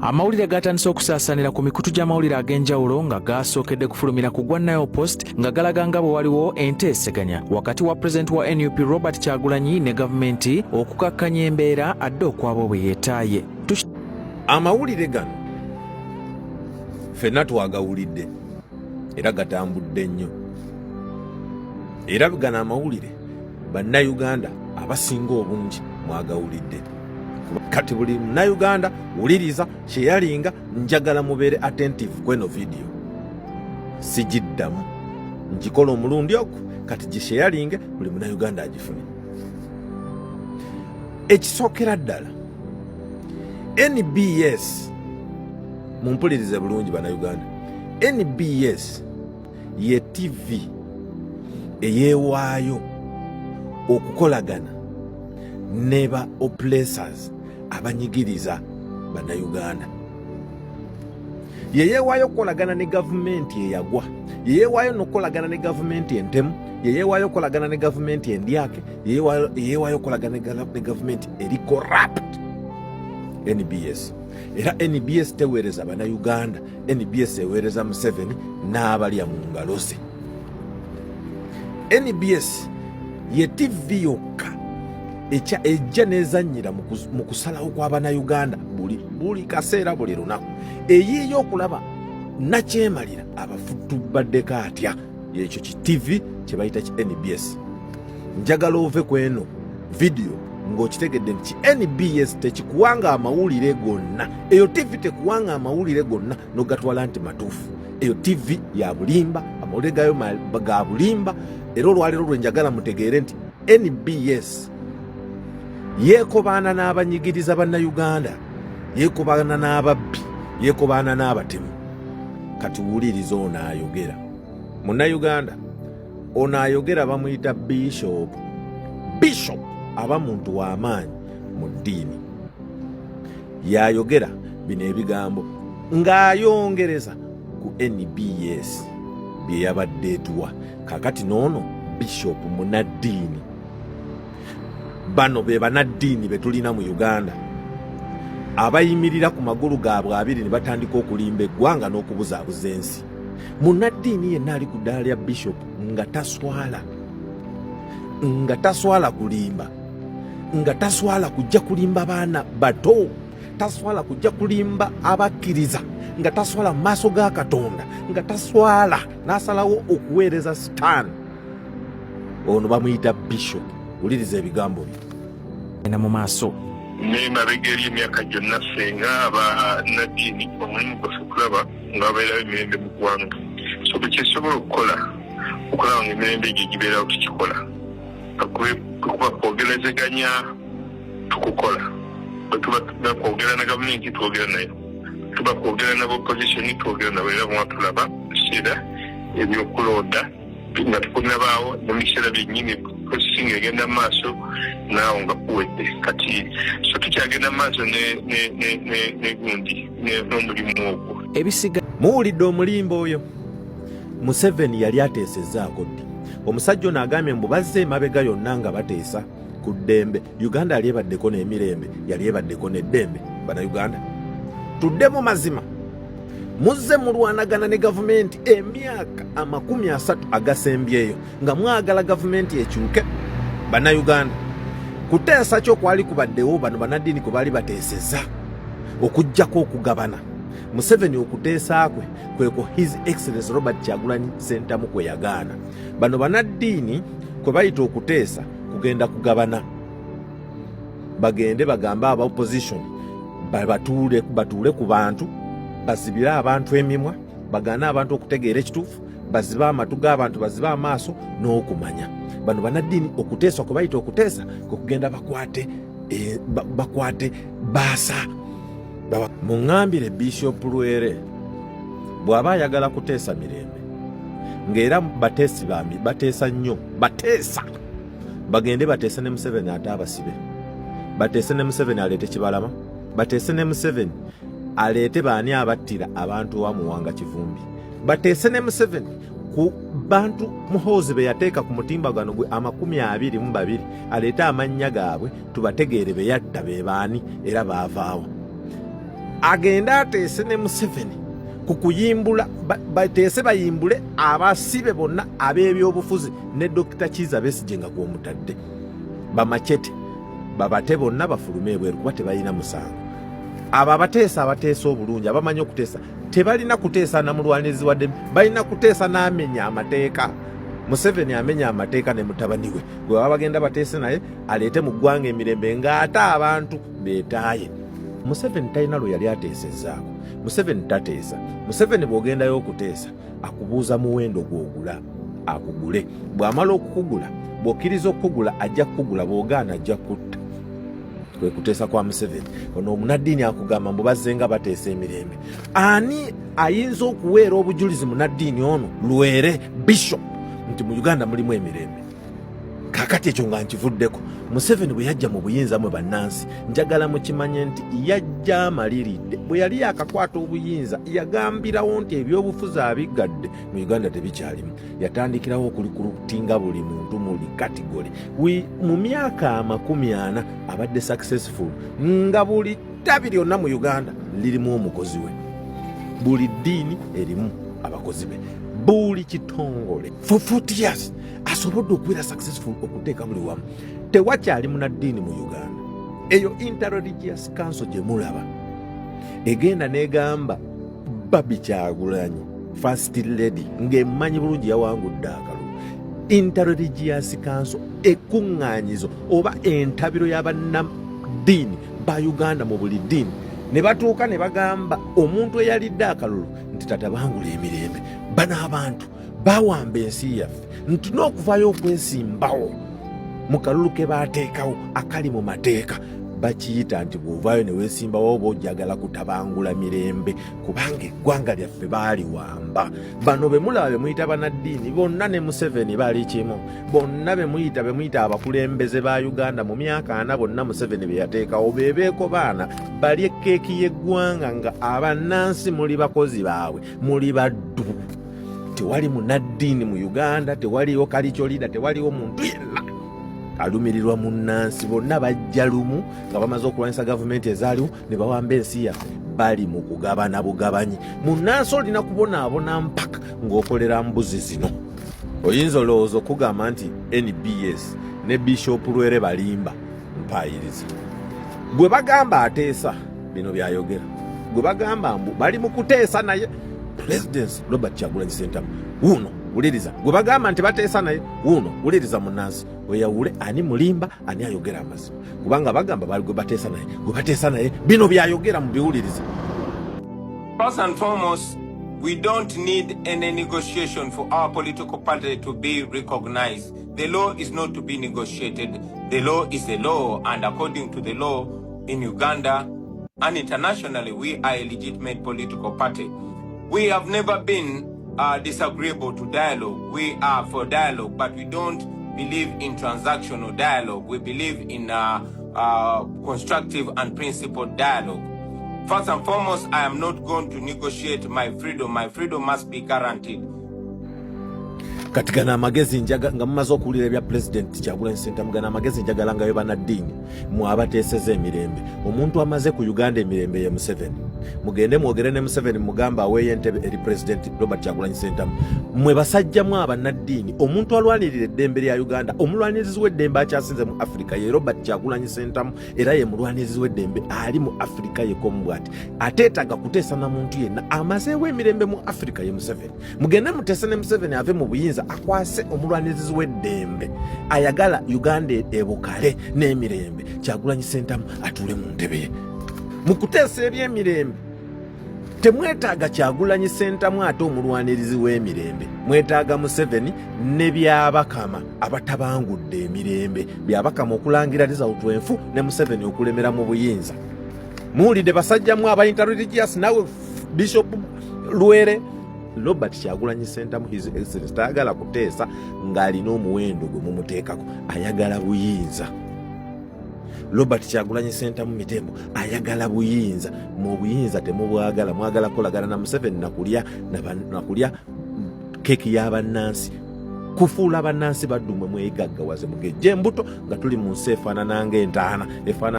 Amawulire gatandise okusaasaanira ku mikutu gy'amawulire ag'enjawulo nga gasookedde kufulumira ku gwa Nile Post, nga galaga nga bwe waliwo enteeseganya wakati wa pulezidenti wa NUP Robert Kyagulanyi ne gavumenti okukakkanya embeera adde okwaba bwe yeetaaye. Amawulire gano ffenna twagawulidde era gatambudde nnyo, era gano amawulire Bannayuganda abasinga obungi mwagawulidde. Kati buli Munnayuganda wuliriza kyeyalinga, njagala mubeere attentive kweno vidiyo, sigiddamu ngikola omulundi ogwo, kati gisheyalinge buli Munnayuganda agifune. Ekisookera ddala, NBS, mumpulirize bulungi Bannayuganda, NBS ye TV eyeewaayo okukolagana ne ba oppressors abanyigiriza Bannayuganda. Yeyeewaayo okukolagana ne gavumenti eyagwa, yeyeewaayo n'okukolagana ne gavumenti entemu, yeyeewaayo okukolagana ne gavumenti endyake, yeyeewaayo okukolagana ne gavumenti eri corrupt. NBS, era NBS teweereza Bannayuganda, NBS eweereza Museveni n'abalya mu ngalo ze. NBS ye TV yokka ejja n'ezannyira mu kusalawo kw'Abannayuganda buli kaseera, buli lunaku, eyiiya okulaba nakyemalira abafutubaddeko atya. Ekyo ki TV kye bayita ki NBS. Njagala ove ku eno vidiyo ng'okitegedde nti ki NBS tekikuwanga amawulire gonna. Eyo TV tekuwanga amawulire gonna n'ogatwala nti matuufu. Eyo TV ya bulimba, amawulire gayo ga bulimba. Era olwaleero lwe njagala mutegeere nti NBS yeekobaana n'abanyigiriza Bannayuganda, yeekobaana n'ababbi, yeekobaana n'abatemu. Kati wuliriza ono ayogera, Munnayuganda ono ayogera bamuyita Bishop. Bishop aba muntu w'amaanyi mu ddiini, yayogera bino ebigambo ng'ayongereza ku NBS bye yabadde etuwa. Kakati n'ono Bishop munaddiini. Bano be banaddiini be tulina mu Uganda abayimirira ku magulu gaabwe abiri ne batandika okulimba eggwanga n'okubuzaabuza ensi. Munaddiini yenna ali ku ddaala lya bishop nga taswala, nga taswala kulimba, nga taswala kujja kulimba baana bato, taswala kujja kulimba abakkiriza, nga taswala mu maaso ga Katonda, nga taswala n'asalawo okuweereza Sitaani, ono bamuyita bishop. Wuliriza ebigambo bye. Ena mu maaso. N'emabega eri emyaka gyonna, ffe nga abanaddiini omulimu gwaffe kulaba nga wabeerawo emirembe mu ggwanga. So buli kyetusobola okukola okulaba nga emirembe egyo gibeerawo tukikola. Kuba kwogerezeganya tukukola, bwe tuba kwogera na gavumenti twogera nayo, tuba kwogera na opposition twogera nabo, era bwa tulaba biseera ebyokulonda nga tekunabaawo, ne mu biseera byennyini processing egenda mu maaso, naawo nga kuwedde. Kati so tukyagenda mu maaso ne gundi n'omulimu ogwo. Ebisiga. Muwulidde omulimba oyo? Museveni yali ateesezzaako ddi? Omusajja ono agambye mbu bazze emabega yonna nga bateesa ku ddembe. Uganda yali ebaddeko n'emirembe? Yali ebaddeko n'eddembe? Bannayuganda, tudde mu mazima. Muzze mulwanagana ne gavumenti emyaka 30 agasembyeyo nga mwagala gavumenti ekyuke. Bannayuganda, kuteesa ki okwali kubaddewo bano bannaddiini kwe baali bateeseza okugjako okugabana? Museveni okuteesa kwe kweko His Excellence Robert Kyagulanyi Sentamu kwe yagaana. Bano bannaddiini kwe bayita okuteesa kugenda kugabana, bagende bagambe aba opposition batuule ku bantu, bazibire abantu emimwa, bagaane abantu okutegeera ekituufu, bazibe amatu g'abantu, bazibe amaaso n'okumanya. Bano bannaddiini okuteesa kwe bayita okuteesa kwe kugenda bakwate baasa. Muŋŋambire, Bishop Lwere bw'aba ayagala kuteesa mirembe, ng'era bateesi bambi bateesa nnyo, bateesa, bagende bateese ne Museveni ate abasibe, bateese ne Museveni aleete Kibalama, bateese ne Museveni aleete baani abattira abantu wa Muwanga Kivumbi, bateese ne Museveni ku bantu Muhoozi be yateeka ku mutimbagano gwe 22, aleete amannya gaabwe tubategeere, be yatta be baani era baavaawo. Agende ateese ne Museveni ku kuyimbula, bateese bayimbule abasibe bonna ab'ebyobufuzi ne Dokita Kiiza Besigye nga gw'omutadde, bamacete babate bonna bafulume ebweru kuba tebalina musango. Abo abateesa abateesa obulungi, abamanyi okuteesa, tebalina kuteesa na mulwanirizi wa ddembe, balina kuteesa n'amenya amateeka. Museveni amenya amateeka ne mutabani we gwe baba bagenda bateese naye aleete mu ggwanga emirembe ng'ate abantu beetaaye. Museveni talina lwe yali ateesezzaako. Museveni tateesa. Museveni bw'ogendayo okuteesa akubuuza muwendo gw'ogula akugule. Bw'amala okukugula, bw'okkiriza okukugula ajja kukugula, bw'ogaana ajja kutta. Kwe kuteesa kwa Museveni. Ono omunaddiini akugamba mbu bazze nga bateesa emirembe. Ani ayinza okuweera obujulizi munaddiini ono Lwere Bishop nti mu Uganda mulimu emirembe? Kakati ekyo nga nkivuddeko, Museveni bwe yajja mu buyinza, mwe bannansi njagala mukimanye nti yajja amaliridde. Bwe yali yakakwata obuyinza yagambirawo nti ebyobufuzi abiggadde mu Uganda tebikyalimu. Yatandikirawo okulikulutinga buli muntu muli katigole. Mu myaka 40 abadde successful nga buli ttabi lyonna mu Uganda lirimu omukozi we, buli ddiini erimu abakozi be, buli kitongole. For 40 years asobodde okubeera successful okuteeka buli wamu. Tewakyali munaddiini mu Uganda. Eyo Interreligious Council gye mulaba egenda n'egamba Barbie Kyagulanyi First Lady ng'emumanyi bulungi yawangudde akalulu. Interreligious Council, ekuŋŋaanyizo oba entabiro y'abannaddiini ba Uganda mu buli ddiini, ne batuuka ne bagamba omuntu eyalidde akalulu nti tatabangula emirembe. Bano abantu bawamba ensi yaffe, nti n'okuvaayo okwesimbawo mu kalulu ke baateekawo akali mu mateeka bakiyita nti bw'ovaayo ne weesimbawo oba ojagala kutabangula mirembe, kubanga eggwanga lyaffe baaliwamba. Bano be mulaba be muyita banaddiini bonna ne Museveni bali kimu. Bonna be muyita abakulembeze ba Uganda mu myaka 40 bonna Museveni be yateekawo bebeeko baana balye keeki y'eggwanga nga abannansi muli bakozi baabwe, muli baddu. Tewali munaddiini mu Uganda, tewaliwo cultural leader, tewaliwo muntu yenna alumirirwa munnansi. Bonna bajja lumu nga bamaze okulwanyisa gavumenti ezaaliwo ne bawamba ensi yaffe. Bali mu kugabana bugabanyi. Munnansi olina kubonaabona mpaka ng'okolera mbuzi zino. Oyinza olowooza okugamba nti NBS ne Bishop Lwere balimba. Mpaayiriza gwe bagamba ateesa bino byayogera, gwe bagamba mbu bali mu kuteesa naye President Robert Kyagulanyi Ssentamu wuuno wuliriza, gwe bagamba nti bateesa naye wuuno wuliriza. Munnansi oyawule ani mulimba, ani ayogera amazima, kubanga bagamba bali gwe bateesa naye, gwe bateesa naye bino byayogera mubiwulirize. First and foremost, we don't need any negotiation for our political party to be recognized. The law is not to be negotiated. The law is the law, and according to the law in Uganda and internationally, we are a legitimate political party. We have never been disagreeable to dialogue. We are for dialogue, but we don't believe in transactional dialogue. We believe in constructive and principled dialogue. First and foremost, I am not going to negotiate my freedom. My freedom must be guaranteed. Kati gano amagezi njaga nga mumaze okuwulira ebya Pulezidenti Kyagulanyi Ssentamu, gano amagezi njagala nga banaddiini mwabateeseza emirembe. Omuntu amaze ku Uganda emirembe ye Museveni. Mugende mwogere ne Museveni, mugamba aweeyo entebe eri Pulezidenti Robert Kyagulanyi Ssentamu. Mwe basajjamu abannaddiini, omuntu alwanirira eddembe lya Uganda, omulwanirizi w'eddembe akyasinze mu Afirika ye Robert Kyagulanyi Ssentamu, era ye mulwanirizi w'eddembe ali mu Afirika yekomu bw'ati ateetaaga kuteesa na muntu yenna. Amazeewo emirembe mu Afirika ye Museveni. Mugende muteese ne Museveni ave mu buyinza akwase omulwanirizi w'eddembe ayagala Uganda ebukale n'emirembe, Kyagulanyi Ssentamu, atuule mu ntebe ye. Mu kuteesa ebyemirembe temwetaaga Kyagulanyi Ssentamu ate omulwanirizi w'emirembe, mwetaaga Museveni ne Byabakama abatabangudde emirembe. Byabakama okulangira result enfu ne Museveni okulemera mu buyinza. Muwulidde basajjamu aba interreligious, nawe Bishop Lwere, Robert Kyagulanyi Ssentamu, His Excellence, tayagala kuteesa ng'alina omuwendo gwe mumuteekako, ayagala buyinza. Robert Kyagulanyi Ssentamu Mitembo ayagala buyinza. Mu buyinza temubwagala, mwagala kukolagana na Museveni nakulya keeki y'abannansi, kufuula bannansi baddumwe mwegaggawaze mugejje embuto nga tuli mu nsi efaanana ng'entaana efaanana.